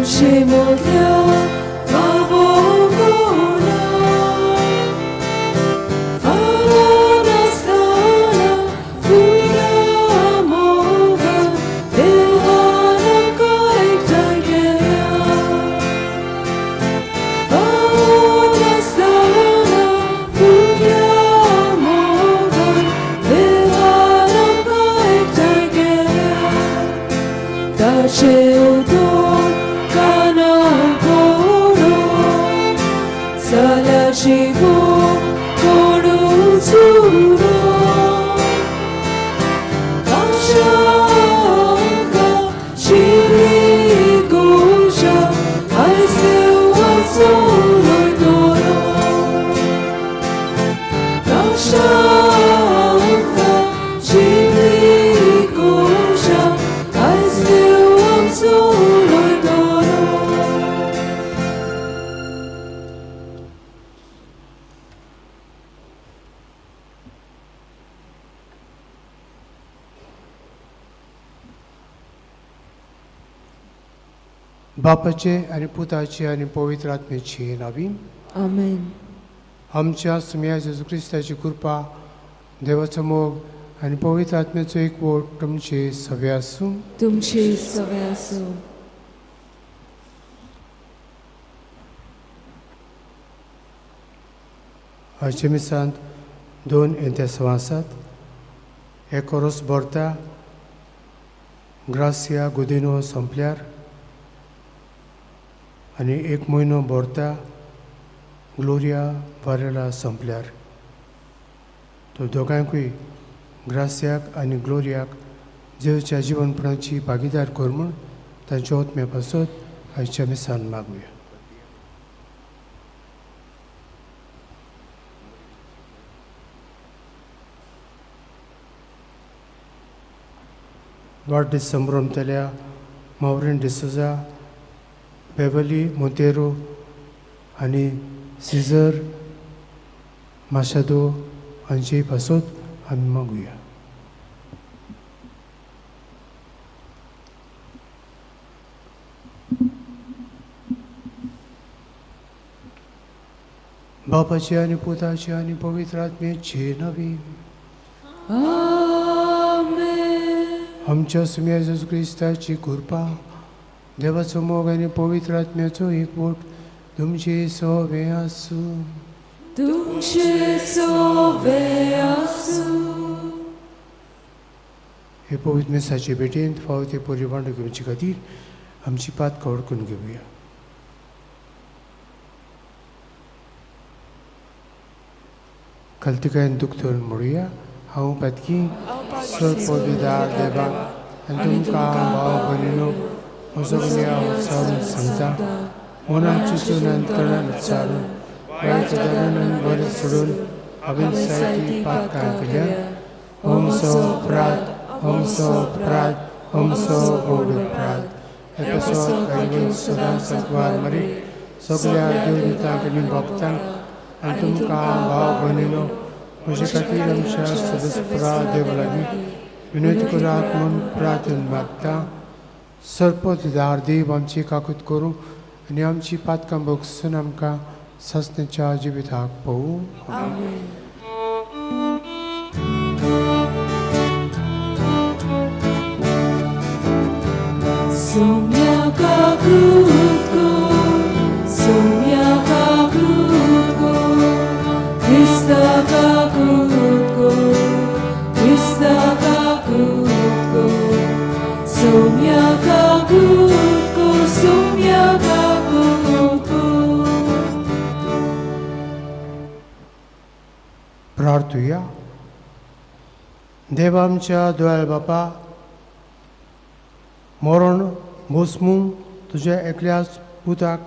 तुमचे मदल्या फावो कोणा फावो नासतना फुडल्या मोगान देवान आमकां एकठांय केल्या. फावो नासतना फुडल्या मोगान देवान आमकां एकठांय केल्या. ताचे उदक कानार पडून जाल्यार जिवो कोणूच उरो. आमकां जिवीत गोवच्या आयज देव आमचो उलयतलो. आमकां जिवीत गोवच्या आयज देव आमचो उलयतलो. बापाचे आनी पुताचे आनी पवित्र आत्म्याचे नांवी. आमेन. आमच्या सुम्या जेजू क्रिस्ताची कृपा, देवाचो मोग आनी पवित्र आत्म्याचो एकवट तुमचे सगळे आसूं. तुमचे सगळे आसूं. आयच्या मिसांत दोन इंतेसांव आसात. एक कोरोस भरता ग्रासिया गुदिनो सोंपल्यार आनी एक म्हयनो भरता ग्लोरिया वारेला सोंपल्यार. तर दोगांयकूय, ग्रासियाक आनी ग्लोरियाक, जेजूच्या जिवनपणाची भागीदार कर म्हूण तांच्या ओतम्या पासत आयच्या मिसान मागुया. वाडदीस संभ्रमतल्या मावरीन डिसोजा, बेवली मोंतेरो आनी सिजर माशादो हांचे पासत आमी मागुया. बापाचे आनी पुताचे आनी पवित्र आत्म्याचे नांवी. आमेन. आमच्या सुम्या जेजू क्रिस्ताची कृपा, देवाचो मोग आनी पवित्र आत्म्याचो एकवट तुमचे सवे आसूं. तुमचे सवे आसूं. हे पवित्र मिसाचे भेटेंत फावो ते परी वांटो घेवचे खातीर आमची पातकां वळखून घेवया. खालतीकायेन दुख्ख धरून म्हणुया, हांव पातकी. सर्वविदार देवाक आनी तुमकां भाव भयणीनो म्हजो गुन्यांव उच्चारून सांगता. मनात चिंतून आनी तणान विचारून, वायट धरून आनी बरें सोडून हांवें जायतीं पातकां केल्या. हो म्हजो अपराध, हो म्हजो अपराध, हो म्हजो व्हड अपराध. हे पासत भायले सदां सांकवार मरी, सगळ्या देवदूतांक आनी भक्तांक आनी तुमकां भाव भयणीनो म्हजे खातीर आमच्या सदस्परा देवा लागीं विनंती करात म्हूण प्रार्थना मागता. सर्पदार देव आमची काकूत करूं आनी आमची पातकां भोगसून आमकां सासणाच्या जिविताक पळोवं. आमेन. सोम्या काकूत कर, सोम्या काकूत कर, क्रिस्ता काकूत कर, क्रिस्ता काकूत कर, सोम्या काकूत कर, सोम्या काकूत कर. प्रार्थुया. देवा आमच्या दोयाळ बापा, मरण भोसमू तुज्या एकल्याच पुताक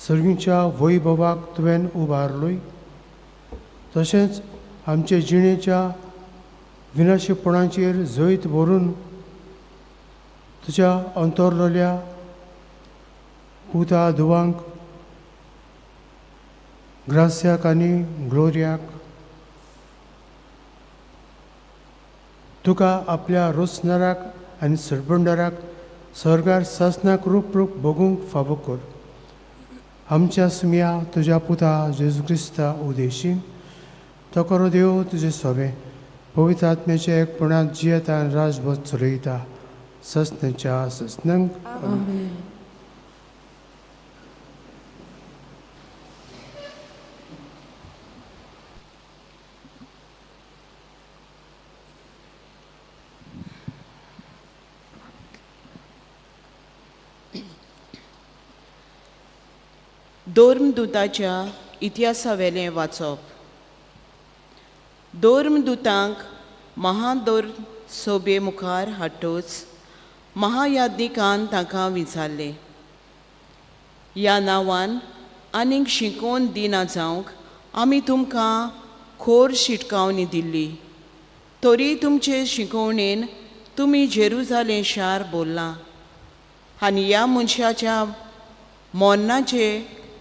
सर्गीच्या वैभवाक तुवें उबारलोय, तशेंच आमचे जिणेच्या विनाशीपणाचेर जैत भरून तुज्या अंतरलेल्या पुता धुवांक, ग्रास्याक आनी ग्लोरियाक, तुका आपल्या रोसणाराक आनी सरबंडाराक स्वर्गार सासनाक रूप रूप भोगूंक फावो कर. आमच्या सुमया तुज्या पुता जेजू क्रिस्ता उदेशीन तो करो देव तुजे सोबे पवित्र आत्म्याच्या एकपणांत जियेता आनी राजभर चलयता ससनाच्या ससनांक. आमेन. धर्मदुताच्या इतिहासावेलें वाचप. धर्मदुतांक महादोर सोबे मुखार हाडटच महायाज्ञिकान तांकां विचारलें, ह्या नांवान आनीक शिकोवन दिना जावंक आमी तुमकां खोर शिटकावणी दिल्ली, तरी तुमचे शिकोवणेन तुमी जेरुजालें शार बोल्लां आनी ह्या मनशाच्या मोन्नाचे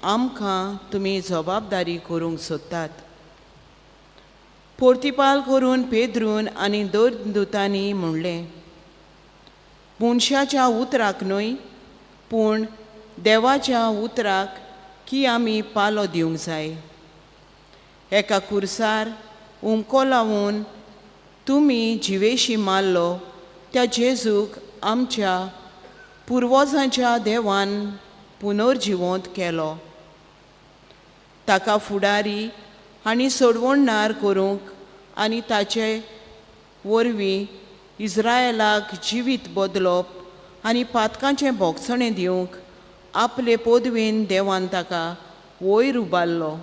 आमकां तुमी जबाबदारी करूंक सोदतात. पोर्तिपाल करून पेद्रून आनी दरदुतांनी म्हणलें, मनशाच्या उतराक न्हय पूण देवाच्या उतराक की आमी पालो दिवंक जाय. एका कुर्सार उमको लावन तुमी जिवेशी मारलो त्या जेजूक आमच्या पुर्वजांच्या देवान पुनर्जिवंत केलो. ताका फुडारी आनी सोडवणदार करूंक आनी ताचे वरवीं इस्रायलाक जिवीत बदलप आनी पातकांचें भोगसणें दिवंक आपले पदवेन देवान ताका वयर उबारलो.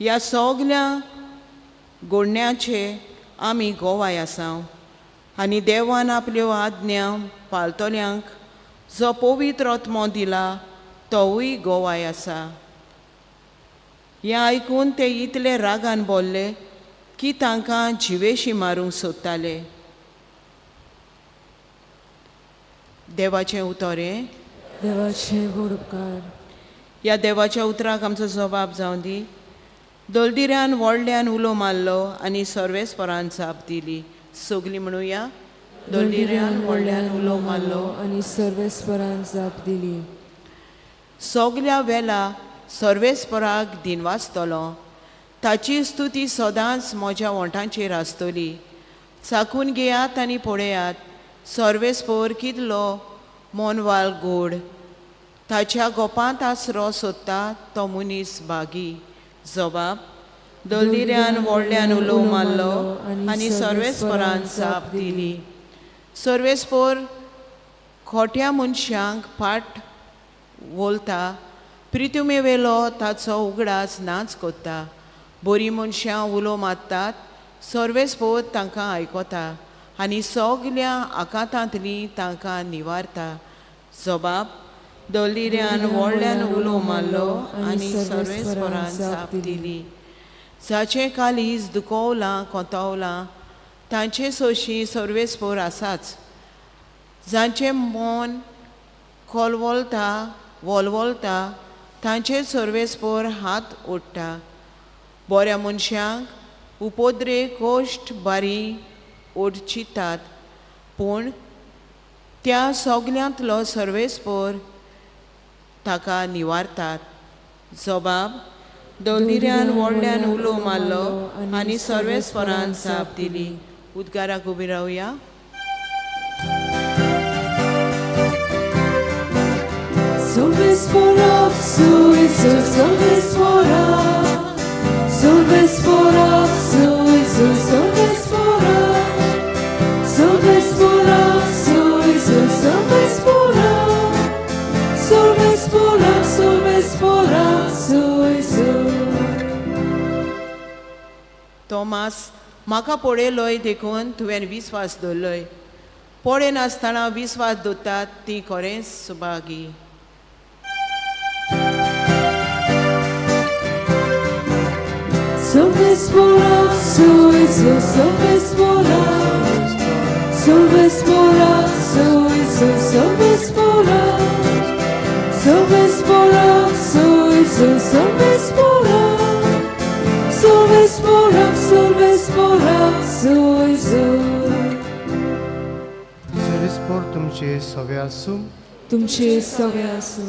ह्या सगल्या गोडण्याचे आमी गोवाय आसा आनी देवान आपल्यो आज्ञा पाळटल्यांक जो पवित्र आत्मो दिला तोवूय गोवाय आसा. हें आयकून ते इतले रागान बोल्ले की तांकां जिवेशी मारूंक सोदताले. देवाचें उतर हें. देवाचे व्हड उपकार. ह्या देवाच्या उतराक आमचो जबाब जावं दी. दलदिऱ्यान व्हडल्यान उलो मारलो आनी सर्वेस्परान जाप दिली. सगलीं म्हणुया, दलदिऱ्यान व्हडल्यान उलो मारलो आनी सर्वेस्परान जाप दिली. सगल्या वेला सर्वेस्पराक दिनवासतलो, ताची स्तुती सदांच म्हज्या ओंठांचेर आसतली. चाखून घेयात आनी पळयात सर्वेस्पर कितलो मोनवाल गोड, ताच्या गोपांत आसरो सोदता तो मनीस भागी. जबाब, दलदिऱ्यान व्हडल्यान उलो मारलो आनी सर्वेस्परान जाप दिली. सर्वेस्पर खोट्या मनशांक फाट वोलता, प्रितुमेवेलो ताचो उगडास नाच कोत्ता. बरीं मनशां उलो मारतात, सर्वेस्पर तांकां आयकता आनी सगल्या आकांतांतलीं तांकां निवारता. जबाब, दलदिऱ्यान व्हडल्यान उलो मारलो आनी सर्वेस्परान जाप दिली. जाचें कालीज दुखवलां कोतवलां तांचे सोशी सर्वेस्पर आसाच. जांचें मन कोलवोलता वोलवोलता तांचे सर्वेस्पर हात ओडटा. बऱ्या मनशांक उपद्रे कोश्ट बारी ओडचितात, पूण त्या सगल्यांतलो सर्वेस्पर ताका निवारतात. जबाब, दलदिऱ्यान व्हडल्यान उलो मारलो आनी सर्वेस्परान जाप दिली. उद्गाराक उबी रावया. Solvespora, su solvespora, solvespora, su solvespora, solvespora, su solvespora, solvespora, solvespora, su. Tomas, म्हाका पळयलोय देखून तुवें विस्वास दवरलोय. पळयनासतना विस्वास दवरतात ती खरेंच Subhagi. Solvespora, su solvespora, solvespora, su solvespora, solvespora, su solvespora, solvespora, solvespora, su. सर्वेस्पर तुमचे तुमचे सवे आसूं. तुमचे सगळे आसूं.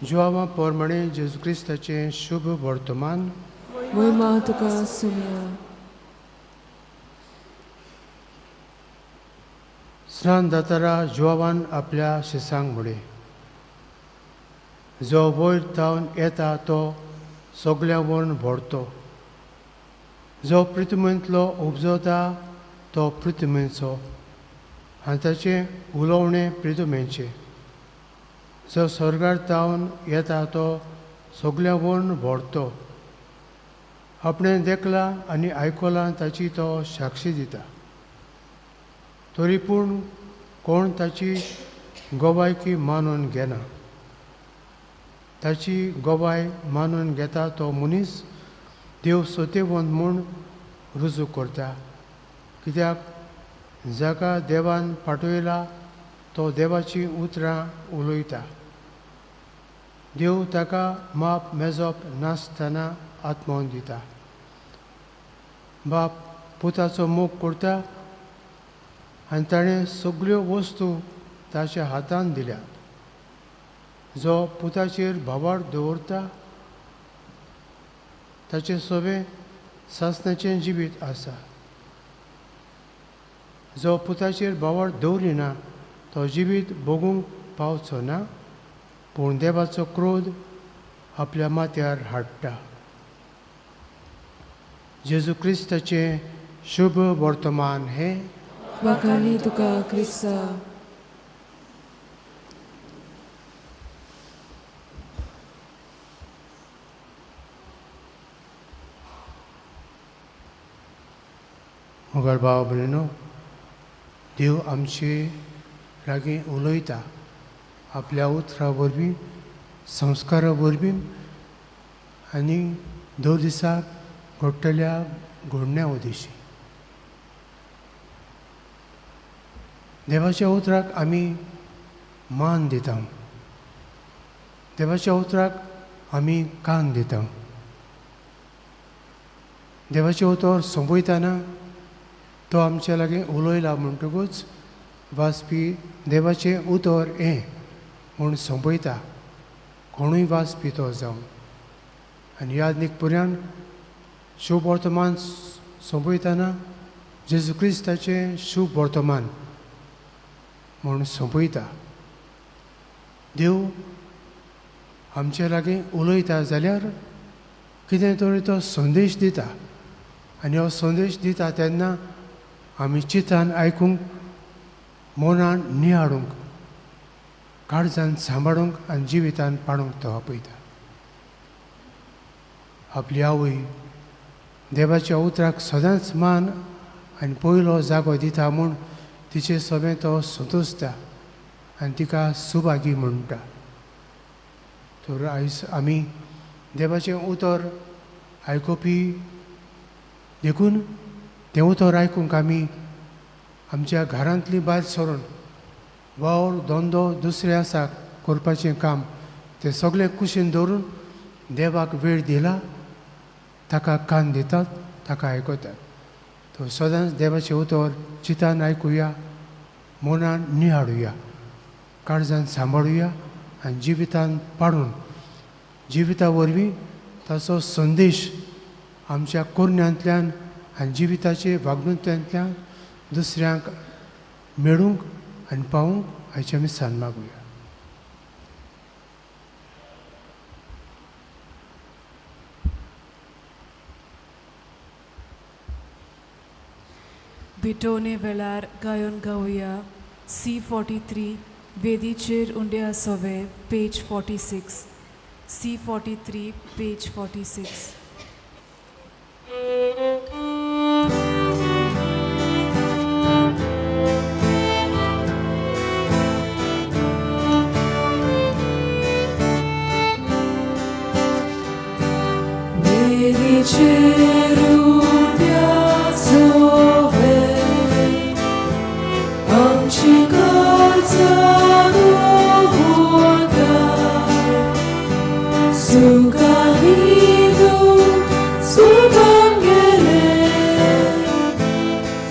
जुआवा पोरमणे जेजू क्रिस्ताचें शुभ वर्तमान. महिमा तुका सुमया. स्नान जातारा जुआवान आपल्या शिसांक म्हळें, जो वयर जावन येता तो सगल्या वरून व्हरतो, जो पृथ्वींतलो उपजता तो पृथ्वीचो आनी ताचें उलोवणें पृथ्वीचें, जो स्वर्गार जावन येता तो सगल्या वरून व्हरतो, आपणें देखलां आनी आयकलां ताची तो साक्षी दिता, तरी पूण कोण ताची गवायकी मानून घेना. ताची गवाय मानून घेता तो मनीस देव सत्यवंत म्हूण रुजू करता, कित्याक जाका देवान पाठयला तो देवाचीं उतरां उलयता. देव ताका माप मेजप नासतना आत्मोन दिता. बाप पुताचो मोग करता आनी ताणें सगल्यो वस्तू ताच्या हातान दिल्यात. जो पुताचेर भावार्थ दवरता ताचें सोबें सासणाचें जिवीत आसा. जो पुताचेर भावार्थ दवरिना तो जिवीत भोगूंक पावचो ना, पूण देवाचो क्रोध आपल्या माथ्यार हाडटा. जेजू क्रिस्ताचें शुभ वर्तमान हें. वाखाणी तुका क्रिस्ता. मोगाळ भाव भयणीनो, देव आमचे लागीं उलयता आपल्या उतरां वरवीं, संस्कारा वरवीं आनी दर दिसाक घडटल्या घडण्या उदेशी. देवाच्या उतराक आमी मान दिता, देवाच्या उतराक आमी कान दिता. देवाचें उतर सोंपयतना तो आमच्या लागीं उलयला म्हणटकूच वाचपी देवाचें उतर हें म्हूण सोंपयता, कोणूय वाचपी तो जावं. आनी यादनीक पुऱ्यान शुभ वर्तमान सोंपयतना जेजू क्रिस्ताचें शुभ वर्तमान म्हूण सोंपयता. देव आमचे लागीं उलयता जाल्यार कितें तरी तो संदेश दिता आनी हो संदेश दिता तेन्ना आमी चिंतान आयकूंक, मनान नियाळूंक, काळजान सांबाळूंक आनी जिवितान पाडूंक तो आपयता. आपली आवय देवाच्या उतराक सदांच मान आनी पयलो जागो दिता म्हूण तिचे सोबें तो संतोशता आनी तिका सुभागी म्हणटा. तर आयज आमी देवाचें उतर आयकुपी देखून तें उतर आयकूंक आमी आमच्या घरांतली भायर सरून वावर धंदो दुसरे आसा करपाचें काम तें सगळें कुशीन दवरून देवाक वेळ दिला, ताका कान दितात, ताका आयकतात. तर सदांच देवाचें उतर चिंतान आयकुया, मनान निहाळुया, काळजान सांबाळुया आनी जिवितान पाडून जिविता वरवीं ताचो संदेश आमच्या कोरण्यांतल्यान आनी जिविताचे वागणुकेंतल्यान दुसऱ्यांक मेळूंक आनी पावूंक हाची आमी सान मागुया. भेटोवणे वेळार गायोन गावया C43 वेदीचेर उंड्या सोवे पेज 46 C43 page 46. वेदीचेर उंड्या सोवे आमची गरजा दवरता, सुखांनी दुख सुखान गेलें,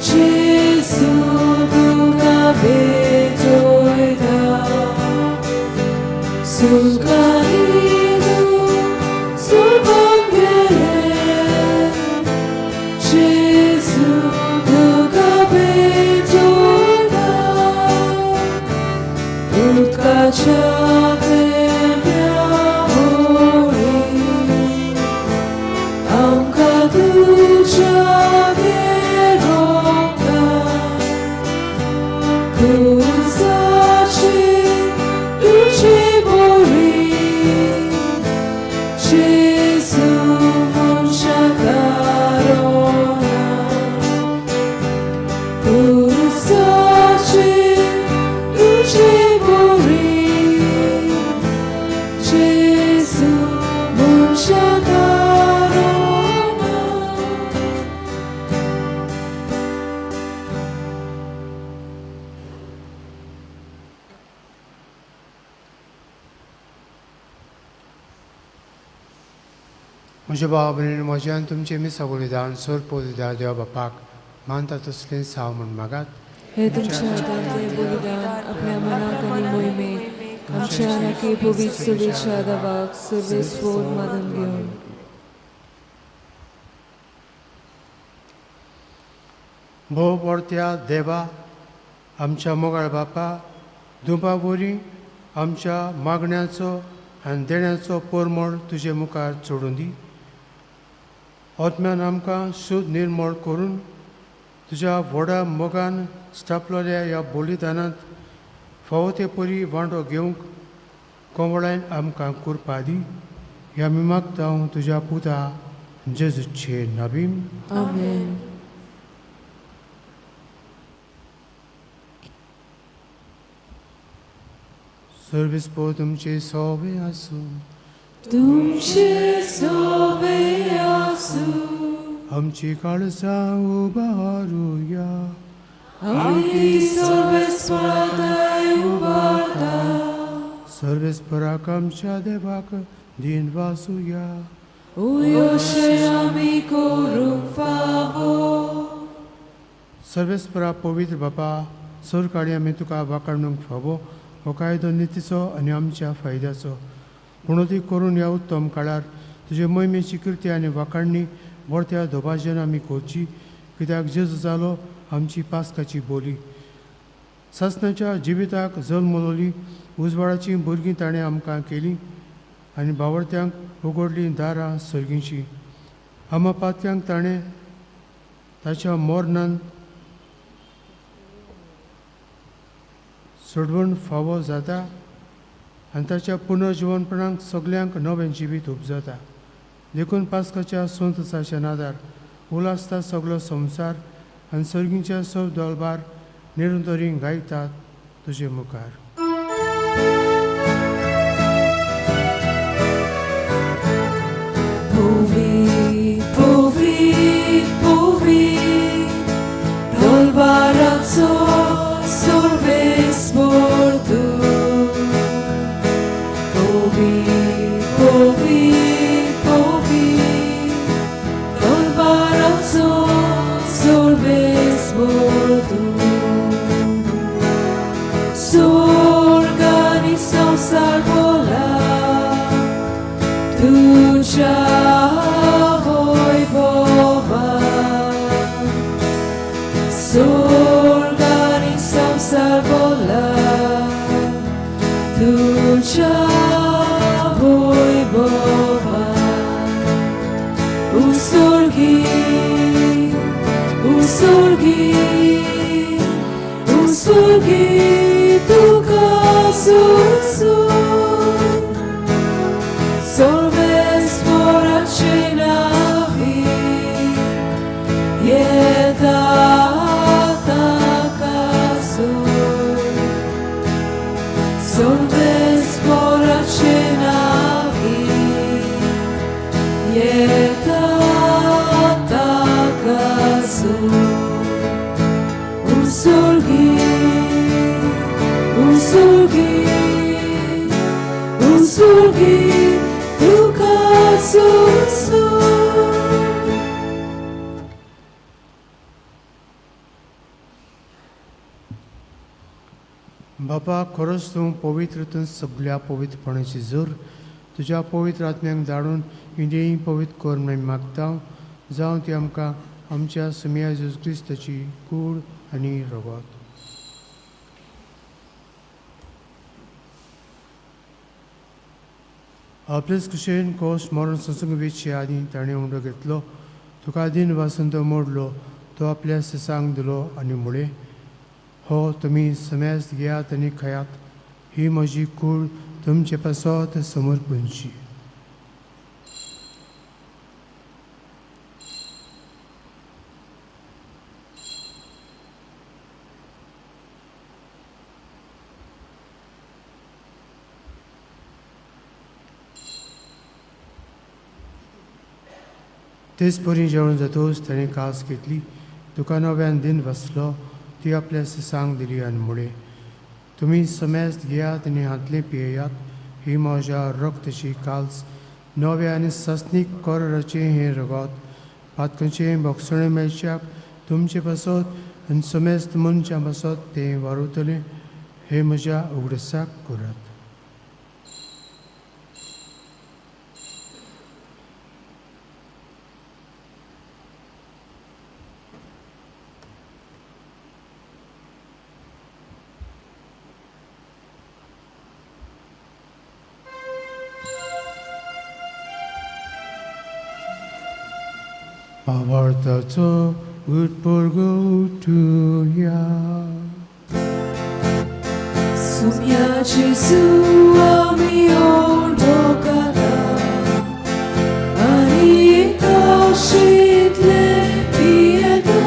जेजू तुका भेटयता. सुखानी तूं सोडून गेलें जेजू तुका भेटोयता उदकाच्या थेंब्या वरी आमकां तुज्या घेरोता खुर्साची तुजी बोरी जेजू मनशा कारोना खुर्साची तुजी बोरी जेजू मनशा कारोना. म्हज्या भावा भयणीन म्हज्या आनी तुमचें मिसां बलिदान सोर पोविदार देवा बापाक मानता तसलें साव म्हूण मागात. हे तुमच्या हातांतलें बलिदान आपल्या मनाक आनी मोहिमेक आमच्या आनी पवित्र सभेच्या दवाक सर्वेस्पोर मानून घेवन. भोव पोरत्या देवा आमच्या मोगाळ बापा दुबा वरी आमच्या मागण्याचो आनी देण्याचो पोरमोळ तुजे मुखार चडूं दी. आत्म्यान आमकां शुद्ध निर्मळ करून तुज्या व्हडा मोगान स्थापलेल्या ह्या बलिदानांत फावो ते परी वांटो घेवंक कोवळायन आमकां कुरपा दी. ह्या आमी मागता हांव तुज्या पुता जेजूचे नबीम. आमेन. सर्वीस पो तुमचे सोवे आसूं. तुमचे सोवे आसूं. आमची काळजां उबारुया. आमी सर्वेस्पराताय उबारता. सर्वेस्पराक आमच्या देवाक दीन वासुया. उयोशे आमी करूंक फावो. सर्वेस्परा पवित्र बापा सरकाळी आमी तुका वाखाणूंक फावो हो कायदो नितीचो आनी आमच्या फायद्याचो पूण ती करून ह्या उत्तम काळार तुजे मोहिमेची कृती आनी वाखाणणी मोर्त्या दोबाजेन आमी करची कित्याक जेजू जालो आमची पास्काची बोली सासणाच्या जिविताक जल्मलोली उजवाडाचीं भुरगीं ताणें आमकां केलीं आनी बावडत्यांक उगडलीं दारां सर्गींचीं. आमा पात्यांक ताणें ताच्या मोरनान सोडवण फावो जाता आनी ताच्या पुनर्जिवनपणाक सगल्यांक नवें जिवीत उपजता. देखून पास्काच्या संतसाच्या नादार उलासता सगलो संवसार आनी सर्गींच्या सब दोलबार निरंतरी गायतात तुजे मुखार. Povi, povi, povi, dolbarazzo sorves tu. Povi, povi, povi, dolbarazzo sorves tu. Sorgani samsar bola, tuja vojvova. Sorgani samsar bola, tuja vojvova. बापा खरोच तूं पवित्र, तूं सगल्या पवित्रपणाची जोर तुज्या पवित्र आत्म्यांक धाडून इंडियें पवित्र कर म्हूण मागता, जावं ती आमकां आमच्या सुमया जेजू क्रिस्ताची कूड आनी रगत। आपलेच कुशेन कोश मरण संसंग वेचे आदी ताणें उंडो घेतलो, तुका दिन वासून तो मोडलो, तो आपल्या सिसांक दिलो आनी म्हळें, हो तुमी समेस्त घेयात आनी खायात, ही म्हजी कूड तुमचे पासत समर्पणची। तेच परी जेवण जातकच ताणें कास घेतली, तुका नव्यान दिन बसलो, ती आपल्या सिसांक दिली आनी म्हळें, तुमी समेस्त घेयात आनी हांतलें पियेयात, ही म्हज्या रक्तची काल्स, नव्या आनी सस्नीक कराराचें हें रगत, पातकांचें भोगसणें मेळच्याक तुमचे पासत आनी समेस्त मनशां पासत तें वारवतलें, हें म्हज्या उगडसाक करात। भावार्थाचो उत्पर्गोटुया। सुम्या जेजू आमी ओडोकाता आनी काशींतले पियेता,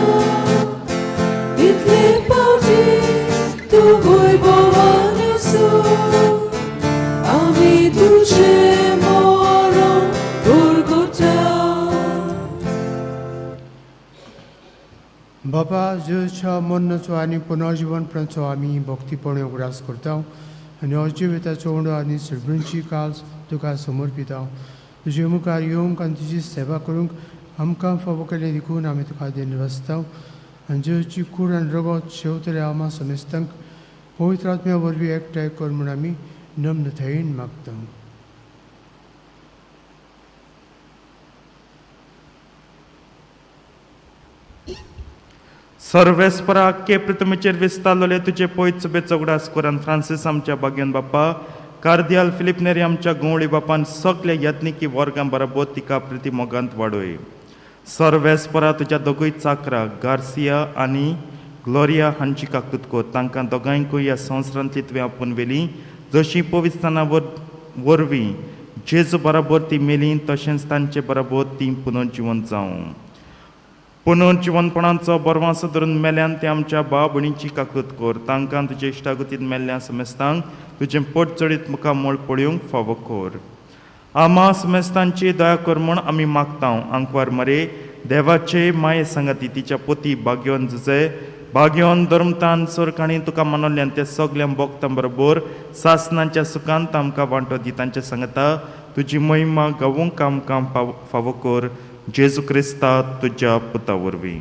इतले पावटी तूं वैभवान आमी तुजें मरण उरगता। बापा जेजूच्या मरणाचो आनी पुनर्जिवनपणाचो आमी भक्तीपणे उगडास करता आनी हो जिविताचो उंडो आनी सगळ्यांची काल्स तुका समर्पिता। तुजे मुखार येवंक आनी तुजी सेवा करूंक आमकां फावो केलें देखून आमी तुका धन्यवाद आनी जेजूची कूड आनी रगत शेवतले आमा समेस्तांक पवित्र आत्म्या वरवीं एकठांय कर म्हूण आमी नम्रतायेन मागता। सर्वेस्परा के प्रतिमेचेर विस्तारलेले तुजे पयत सुबेचो उगडास करून फ्रांसीस आमच्या बाग्यान बाप्पा, कार्दियाल फिलीप नेरी आमच्या गवळी बापान सगल्या यत्निकी वर्गां बराबर तिका प्रिती मोगांत वाडय। सर्वेस्परा तुज्या दोगूय चाकरा गार्सिया आनी ग्लोरिया हांची काकूत कर, तांकां दोगांयकूय ह्या संवसारांतली तुवें आपोवन व्हेली, जशी पवित्रस्थाना वरवीं जेजू बराबर ती मेली तशेंच तांचे बराबर ती पुनर्जिवन जावं। पुनर्जिवनपणाचो बरवासो धरून मेल्यान ते आमच्या भाव भयणीची काकूत कर, तांकां तुजे इश्टागतीन मेल्ल्या समेस्तांक तुजें पोट चडीत मुखामळ पळोवंक फावो कर। आमा समेस्तांची दया कर म्हूण आमी मागता। आंकवार मरे देवाचे माये सांगाती तिच्या पोती बाग्योन जुजे बाग्योन धर्मतान सोरकाणी तुका मानवल्यान ते सगल्या भोगतां बरोबर सासनाच्या सुखांत आमकां वांटो दी, तांचे सांगता तुजी महिमा गावूंक आमकां फावो कर, जेजू क्रिस्ता तुज्या पुता वरवीं।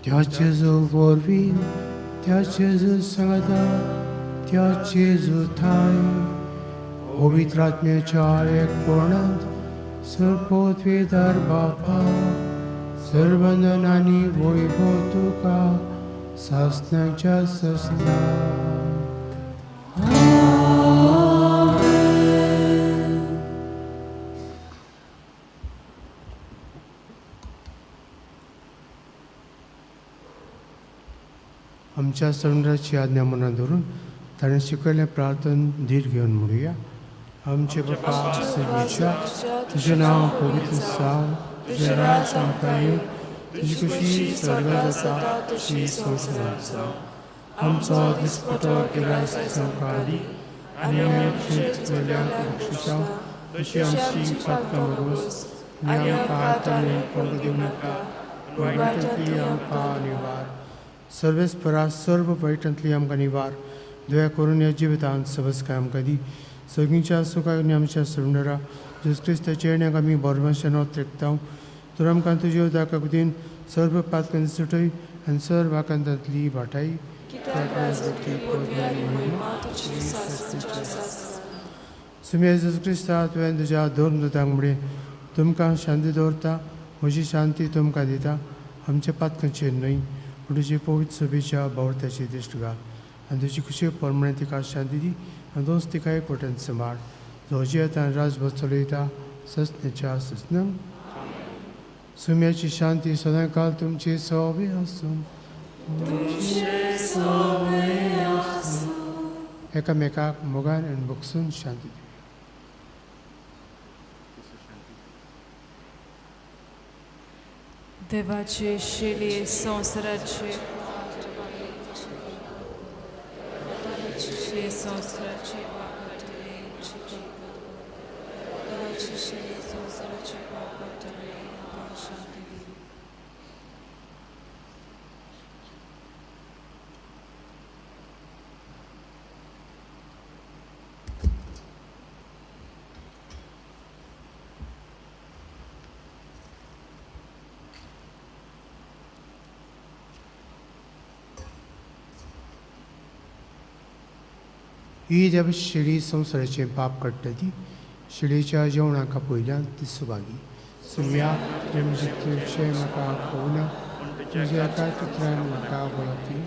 त्या जेजू वरवीं, त्या जेजू सांगता, त्या जेजू ठांय पवित्र आत्म्याच्या एकपणांत सर्वपवित्र बापा, सर्वंदन आनी वैभव तुका सासनाच्या सासना। आमच्या समुद्राची आज्ञा मनात धरून ताणें शिकयल्लें प्रार्थन धीर घेवन म्हणुया। आमचे बापा सर्वेच्या, तुजें नांव पवित्र जावं, तुजें राज आमकां येवं, तुजी खुशी स्वर्गांत जाता तशी संवसारांत जावं। आमचो दिसपटो गिरास आमकां दी आनी आमच्या चुकलेल्यांक बक्षिसां तशी आमची पातकां भोगोस आनी आमकां आतां पडूंक दिवं नाका, पूण वायटांतली आमकां निवार। सर्वेस्परा सर्व वायटांतली आमकां निवार, दया करून ह्या जिवितांत सबसकाय आमकां दी। सगळींच्या सुखाक आनी आमच्या सरुंडरा जेजू क्रिस्ताच्या येण्याक आमी बरवंशान तेकता. तर आमकां तुज्या उदकाकुदीन सर्व पातकांनी सुटय आनी सर्व आकांतांतली वाटाय. सुम्या जेजू क्रिस्ता, तुवें तुज्या दोन दुतांक म्हणलें, तुमकां शांती दवरता, म्हजी शांती तुमकां दिता. आमच्या पातकांचेर न्हय पूण तुजी पवित्र सभेच्या भावर्थाची दिश्ट घाल आनी तुजी खुशी प्रमाणे तिका शांती दी आनी दोस तिका एकवटेन सांबाळ, जो जियेता आनी राजभर चलयता ससनेच्या ससनं. सुम्याची शांती सदांकाल तुमची सोबी आसूं. एकामेकाक मोगान आनी भोगसून शांती दी. देवाचे शिले संवसाराचे संवसाराचे देवाचे शिले संवसाराचे शांती दी. ही देव शिडी संवसाराचें पाप काडटा ती शिडीच्या जेवणाक पयल्यान ती सुभागी. सुम्या तुमचें म्हाका पळोवना, तुज्या एका चित्रान म्हाका वळखी.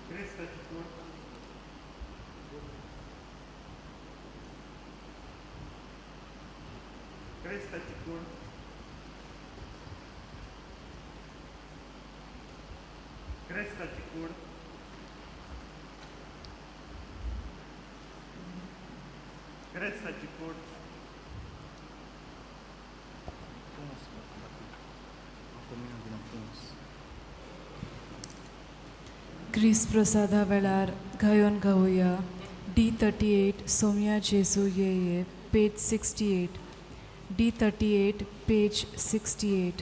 क्रिस्ताची कूड, क्रिस्ताची कूड, क्रिस्ताची कूड. क्रिस्त प्रसादा वेळार गायोन गावया D38 Somya जेजू ये ये, पेज 68. D38 page 68.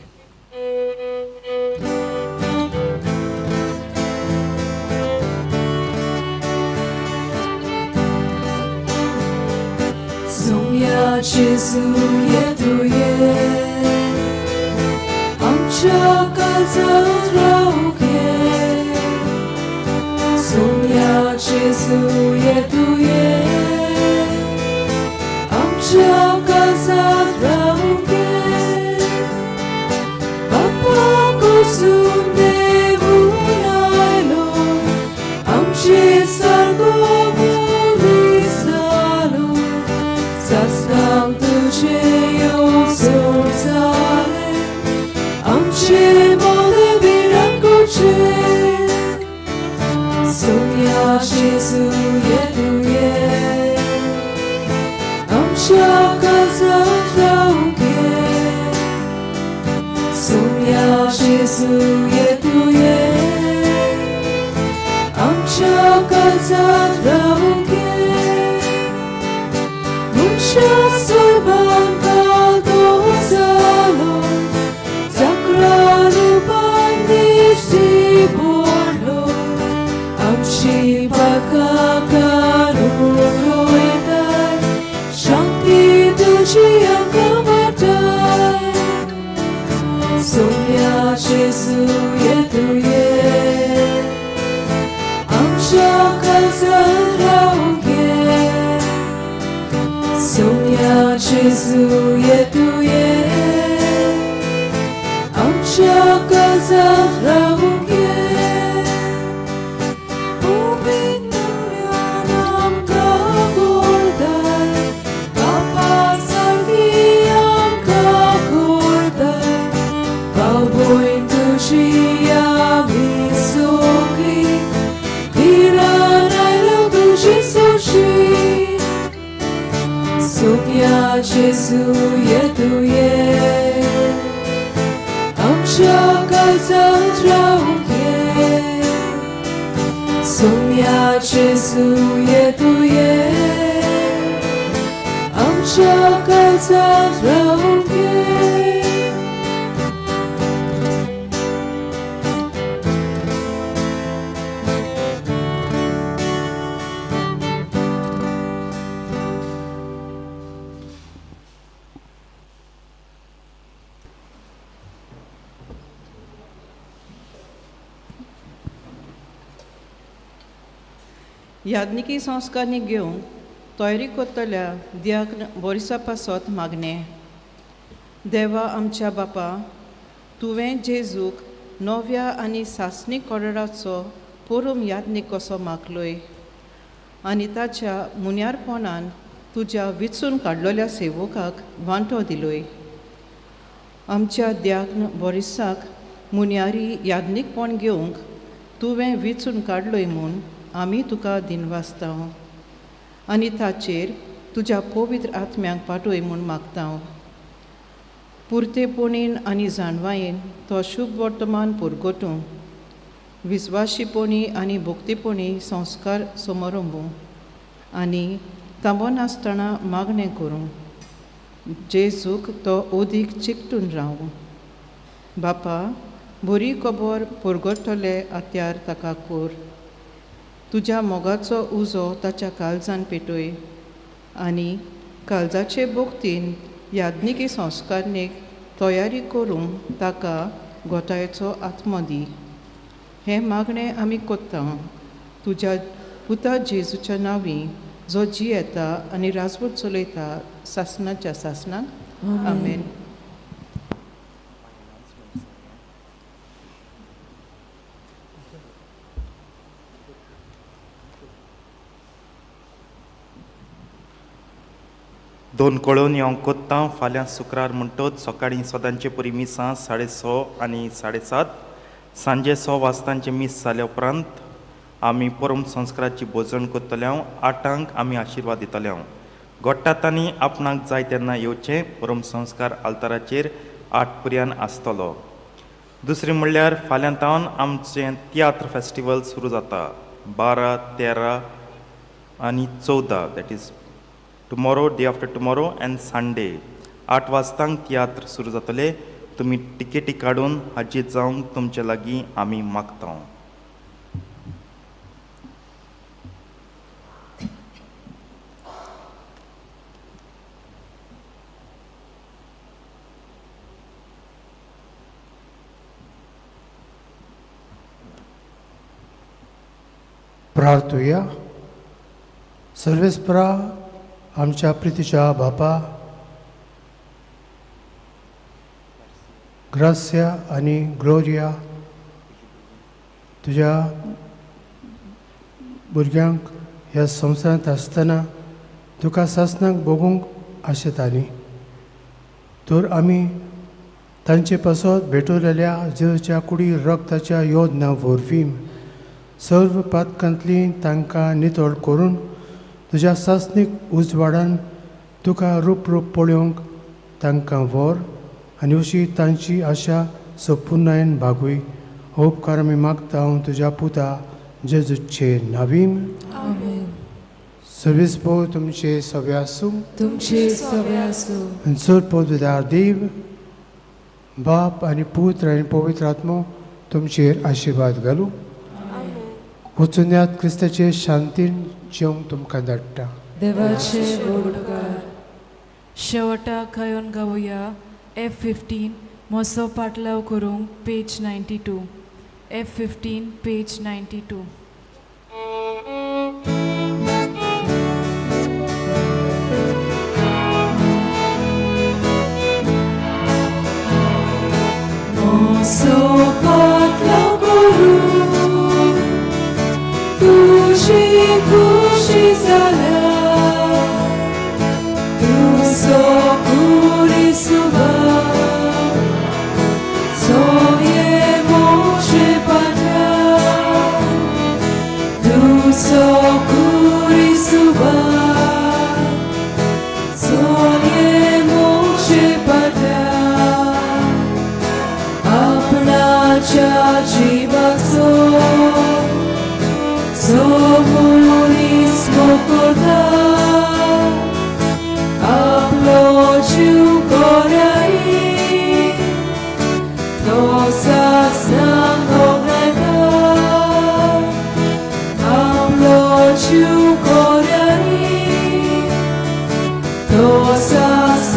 Somya जेजू ये तू ये, आमच्या काळजांत रावूंक ये. सोम्या जेजू ये तू ये, आमच्या काळजांत रावूंक ये. बापा कडसून देवून आयलो, आमचे सारको मनीस जालो. सासणाक तुजें येवजण जालें, आमचें मन विराण करचें. सोम्या जेजू ये तू ये, आमच्या काळजांत रावूंक ये. सोम्या जेजू ये तू ये, आमच्या काळजांत रावूंक ये. मनशा सोयबान कालतो जालो, जाकरा रुपान दिश्टी पडलो. आमची पातकां काडून उडयताय, शांती तुजी आमकां वाटाय. सोम्या जेजू ये तू ये, आमच्या काळजांत रावूंक ये. सोम्या जेजू ये तू ये, आमच्या काळजांत रावूंक ये. पवित्र आमकां गोडताय, बापा सारकी आमकां गोडताय. बाबूय तुजी आमी सगळीं, धिरान आयलो तुजी सोशी. सोम्या जेजू ये तू ये, आमच्या काळजांत रावूंक ये. जेजू ये तुये आमच्या काळजांत रावंक ये. याज्ञिकी संस्कारणी घेवंक तयारी करतल्या दियाक बोरिसा पासत मागणें. देवा आमच्या बापा, तुवें जेजूक नव्या आनी सासणी कोरडाचो पोरूम याज्ञीक कसो मागलोय आनी ताच्या मुन्यारपणान तुज्या विचून काडलेल्या सेवकाक वांटो दिलोय. आमच्या द्याग्न बोरिसाक मुन्यारी याज्ञीकपण घेवंक तुवें विचून काडलोय म्हूण आमी तुका दिनवासता आनी ताचेर तुज्या पवित्र आत्म्याक पाठोय म्हूण मागता. पुरतेपणीन आनी जाणवायेन तो शुभ वर्तमान पुरगोटूं, विस्वाशीपणी आनी भक्तीपणी संस्कार समारंभूं आनी थांबनासतना मागणें करूं. जेजूक तो ओदीक चिकटून रावूं. बापा, बरी खबर पुरगोटले आत्यार ताका कोर. तुज्या मोगाचो उजो ताच्या काळजान पेटय आनी काळजाचे भोक्तीन याज्ञिकी संस्कारणीक तयारी करूंक ताका गोठायचो आत्मो दी. हें मागणें आमी कोत्ता तुज्या पुता जेजूच्या नांवी, जो जियेता आनी राजवट चलयता सासणाच्या सासणाक. आमेन. दोन कळोवन हांव कोत्तां. फाल्यां शुक्रार म्हणटच सकाळीं सदांचे परी मिसां 6:30 आनी 7:30, सांजे 6 वाजतांचें मीस जाल्या उपरांत आमी परम संस्काराची भोजन करतले. हांव 8ांक आमी आशिर्वाद दितले. हांव गोट्टातांनी आपणाक जाय तेन्ना येवचें. परम संस्कार आल्ताराचेर 8 पर्यंत आसतलो. दुसरें म्हणल्यार फाल्यां तावन आमचें तियात्र फेस्टिवल सुरू जाता 12, 13 आनी 14, that is tomorrow, day after tomorrow and Sunday. 8 वाजतांक तियात्र सुरू जातले. तुमी टिकेटी काडून हाजीर जावंक तुमचे लागीं आमी मागता. प्रार्थुया. सर्वेस्परा आमच्या प्रितीच्या बापा, ग्रास्या आनी ग्लोरिया तुज्या भुरग्यांक ह्या संवसारांत आसतना तुका सासणाक भोगूंक आशेतालीं, तर आमी तांचे पासत भेटवलेल्या जेजूच्या कुडी रक्ताच्या योजना वरवीं सर्व पातकांतली तांकां नितळ करून तुज्या सासणीक उजवाडान तुका रूप रूप पळोवंक तांकां व्हर आनी अशी तांची आशा सपुर्णायेन भागूय. हो उपकार आमी मागता हांव तुज्या पुता जेजूचे नावीन. आमेन. सर्वीस पो तुमचे सगळे आसूं. तुमचे सगळे आसूं. आनी चड पवित्र देव बाप आनी पुत्र आनी पवित्र आत्मो तुमचेर आशिर्वाद घालूं. वचून यात, क्रिस्ताचे शांतीन जेवंक तुमकां धाडटा. देवाचे व्हड उपकार. शेवटाक गायोन गावया F15 मोसो पाटलाव करूंक, पेज 92. F15 page 92. मोसो पाटलाव करूंक तुजी खुशी जाल्या, तुजो कुडी सुबा सोये मोशे पाटलाव, तुजो कुडी सुबा सोये मोशे पाटलाव, आपणा तो आसा.